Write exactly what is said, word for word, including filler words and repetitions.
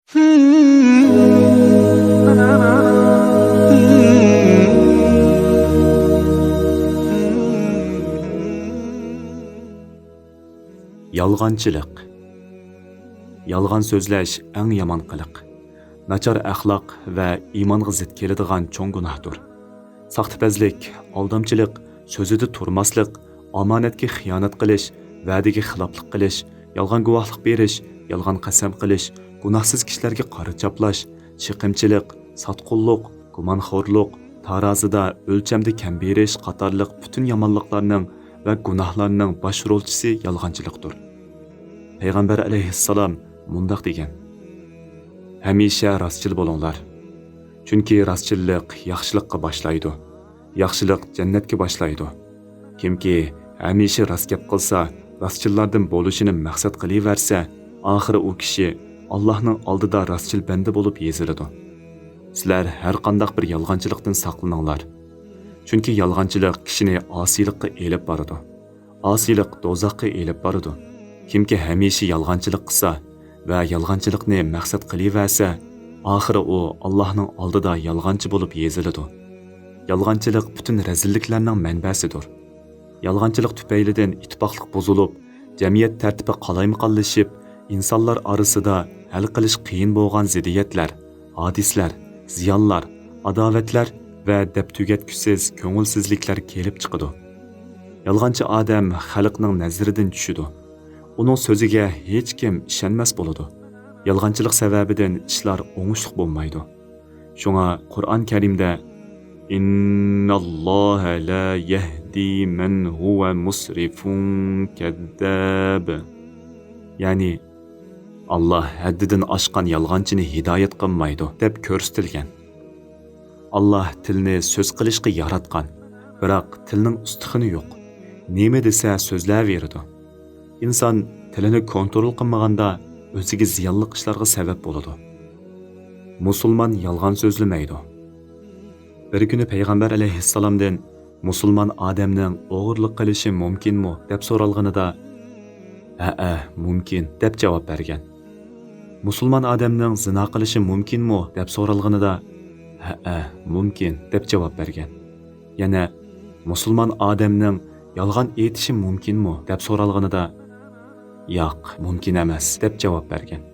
يالغانچىلىق. يالغان سۆزلەش ئەڭ يامان قىلىق. ناچار ئەخلاق ۋە ئىمانغا زىت كېلىدىغان چوڭ گۇناھتۇر. ساختىپەزلىك، ئالدامچىلىق، سۆزىدە تۇرماسلىق، ئامانەتكە خىيانەت قىلىش، ۋەدىگە خىلاپلىق قىلىش، يالغان گۇۋاھلىق بېرىش، يالغان قەسەم قىلىش، گۇناھسىز كىشىلەرگە قارا چاپلاش، چېقىمچىلىق، ساتقۇنلۇق، گۇمانخورلۇق، تارازىدا، ئۆلچەمدە كەم بېرىش قاتارلىق پۈتۈن يامانلىقلارنىڭ ۋە گۇناھلارنىڭ باش رولچىسى يالغانچىلىقتۇر. پەيغەمبەر ئەلەيھىسسالام مۇنداق دېگەن: «ھەمىشە راستچىل بولۇڭلار. چۈنكى راستچىللىق ياخشىلىققا باشلايدۇ. ياخشىلىق جەننەتكە باشلايدۇ. كىمكى ھەمىشە راست گەپ قىلسا، راستچىللاردىن بولۇشىنى مەقسەت قىلىۋەرسە، ئاخىرى ئۇ كىشى ئاللاھنىڭ ئالدىدا راستچىل بەندە بولۇپ يېزىلىدۇ. سىلەر ھەر قانداق بىر يالغانچىلىقتىن ساقلىنىڭلار. چۈنكى يالغانچىلىق كىشىنى ئاسىيلىققا ئېلىپ بارىدۇ. ئاسىيلىق دوزاخقا ئېلىپ بارىدۇ. كىمكى ھەمىشە يالغانچىلىق قىلسا ۋە يالغانچىلىقنى مەقسەت قىلىۋەرسە، ئاخىرى ئۇ ئاللاھنىڭ ئالدىدا يالغانچى بولۇپ يېزىلىدۇ. يالغانچىلىق پۈتۈن رەزىللىكلەرنىڭ مەنبەسىدۇر. يالغانچىلىق تۈپەيلىدىن ئىتتىپاقلىق بۇزۇلۇپ، جەمئىيەت تەرتىپى قالايمىقانلىشىپ، ئىنسانلار ئارىسىدا ھەل قىلىش قىيىن بولغان زىددىيەتلەر، ھادىسىلەر، زىيانلار، ئاداۋەتلەر ۋە دەپ تۈگەتكۈسىز كۆڭۈلسىزلىكلەر كېلىپ چىقىدۇ. يالغانچى ئادەم خەلقنىڭ نەزىرىدىن چۈشىدۇ. ئۇنىڭ سۆزىگە ھېچكىم ئىشەنمەس بولىدۇ. يالغانچىلىق سەۋەبىدىن ئىشلار ئوڭۇشلۇق بولمايدۇ. شۇڭا قۇرئان كەرىمدە: «إن الله لا يهدي من هو مسرف كذاب.» يەنى، «ئاللاھ ھەددىدىن ئاشقان يالغانچىنى ھىدايەت قىلمايدۇ» دەپ كۆرسىتىلگەن. ئاللاھ تىلنى سۆز قىلىشقا ياراتقان، بىراق تىلنىڭ ئۇستىخىنى يوق. نېمە دېسە سۆزلەۋېرىدۇ. ئىنسان تىلىنى كونترول قىلمىغاندا، ئۆزىگە زىيانلىق ئىشلارغا سەۋەب بولىدۇ. مۇسۇلمان يالغان سۆزلىمەيدۇ. بىر كۈنى پەيغەمبەر ئەلەيھىسسالامدىن، «مۇسۇلمان ئادەمنىڭ ئوغرىلىق قىلىشى مۇمكىنمۇ؟» دەپ سورالغىنىدا، «ھەئە، مۇمكىن» دەپ جاۋاب بەرگەن. «مۇسۇلمان ئادەمنىڭ زىنا قىلىشى مۇمكىنمۇ؟» دەپ سورالغىنىدا، «ھەئە، مۇمكىن» دەپ جاۋاب بەرگەن. يەنە، «مۇسۇلمان ئادەمنىڭ يالغان ئېيتىشى مۇمكىنمۇ؟» دەپ سورالغىنىدا، «ياق، مۇمكىن ئەمەس» دەپ جاۋاب بەرگەن.